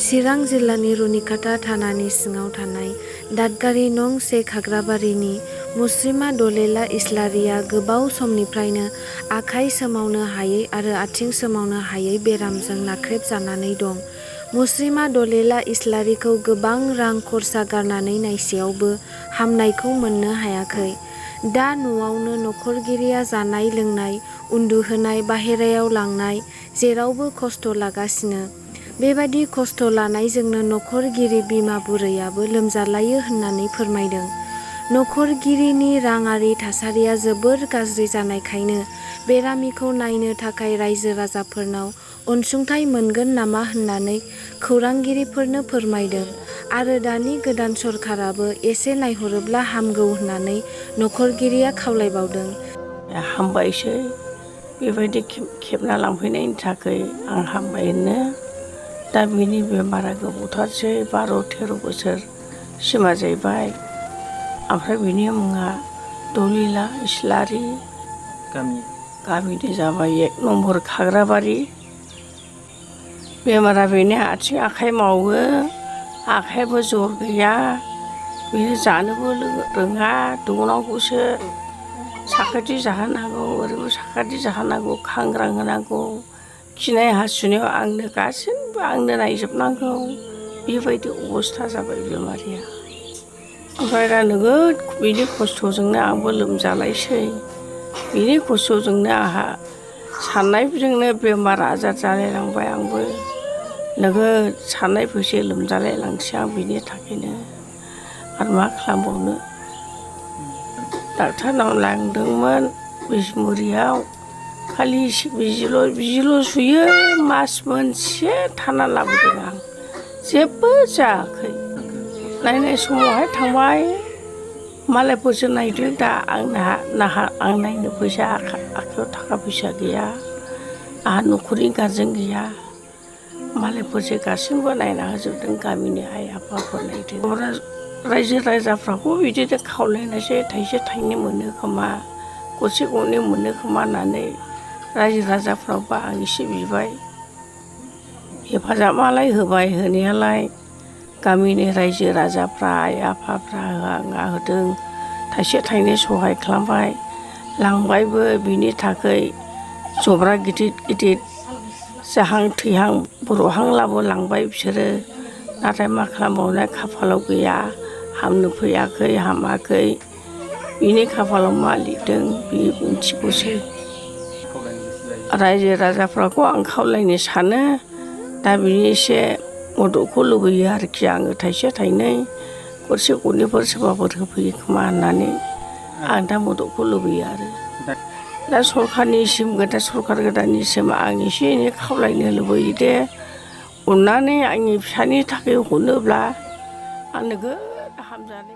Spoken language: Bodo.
चिरां जिल्लानि रुनिकाटा थानानि सिङाव थानाय दादगारि नं 1 खाग्राबारिनि मुस्रिमा दलेला इस्लारिया गोबाव समनिफ्रायनो आखाइ सोमावनो हायै आरो आथिं सोमावनो हायै बेरामजों नाख्रेबजानानै दं। मुस्रिमा दलेला इस्लारिखौ गोबां रां खरसा गारनानै नायसेयावबो हामनायखौ मोननो हायाखै। दा न'आवनो नखरगिरिया जानाय लोंनाय, उन्दुहोनाय, बाहेरायाव लांनाय जेरावबो खस्थ' लागासिनो। बेबादि खस्थ' लानायजोंनो नखरगिरि बिमा बुरैयाबो लोमजालायो होननानै फोरमायदों। नखरगिरिनि राङारि थासारिया जोबोर गाज्रि जानायखायनो बेरामिखौ नायनो थाखाय रायजो राजाफोरनाव अनसुंथाइ मोनगोन नामा होननानै खौरांगिरिफोरनो फोरमायदों आरो दानि गोदान सरखाराबो एसे नायहरोब्ला हामगौ होननानै नखरगिरिया खावलायबावदों। हामबायसै बेबायदि खेबना लांफैनायनि थाखाय आं हामबाय होनो। दा बिनि बेमारा गोबावथारसै 12-13 बोसोर सिमा जाहैबाय। ओमफ्राय बिनि मुङा दलिला इस्लारि, गामिनि जाबाय 1 नम्बर खाग्राबारि। बेमारा बेनो आथिं आखाइ मावो, आखाइयाबो जर गैया, बेनो जानोबो रोङा, दौनांगौसो, साखाथि जाहोनांगौ, ओरैबो साखाथि जाहोनांगौ, खांग्रां होनांगौ, खिनाय हासुनायाव आंनो गासिबो आंनो नायजोबनांगौ। बेबायदि अबस्था जाबाय बेमारिया। ओमफ्राय दा नोगोद बिनि खस्थ'जोंनो आंबो लोमजालायसै। बिनि खस्थ'जोंनो आंहा साननायजोंनो बेमार आजार जालायलांबाय। आंबो नोगोद साननाय फैसै लोमजालायलांसै आं बिनि थाखायनो। आरो मा खालामबावनो। डाक्टारनाव लांदोंमोन बिसमुरियाव, खालि बिजिल' सुयो। मास मोनसे थाना लाबोदों आं, जेबो जायाखै। नायनाय समावहाय थांबाय, मालायफोरसो नायदों। दा आं नायनो फैसा आखाइयाव थाखा फैसा गैया, आंहा न'खरनि गारजेन गैया। मालायफोरसो गासैबो नायना होजोबदों, गामिनि आइ आफाफोर नायदों। रायजो राजाफ्राखौ बिदिनो खावलायनायसै थाइसे थाइनै मोनो खोमा, गरसे गरनै मोनो खोमा होननानै रायजो राजाफ्रावबो आं एसे बिबाय। हेफाजाबालाय होबाय होनायालाय, गामिनि रायजो राजाफ्रा आइ आफाफ्रा होदों, थाइसे थाइनै सहाय खालामबाय, लांबायबो। बिनि थाखाय जब्रा गिदिर गिदिर जाहां थैहां बर'हांलाबो लांबाय बिसोरो। नाथाय मा खालामबावनो, खाफालाव गैया, हामनो फैयाखै, हामाखै। बिनि खाफालाव मा लिरदों बे मिथिगौसै। रायजो राजाफ्राखौ आं खावलायनो सानो, दा बिनि एसे मददखौ लुबैयो आरोखि आङो। थाइसे थाइनै गरसे गरनैफोर सोरबाफोर होफैयो खोमा होननानै आं दा मददखौ लुबैयो आरो। दा सरखारनिसिम, गोदान सरखार गोदाननिसिम आं एसे एनै खावलायनो लुबैयो दे, अननानै आंनि फिसानि थाखाय हरनोब्ला आं नोगोद हामजानो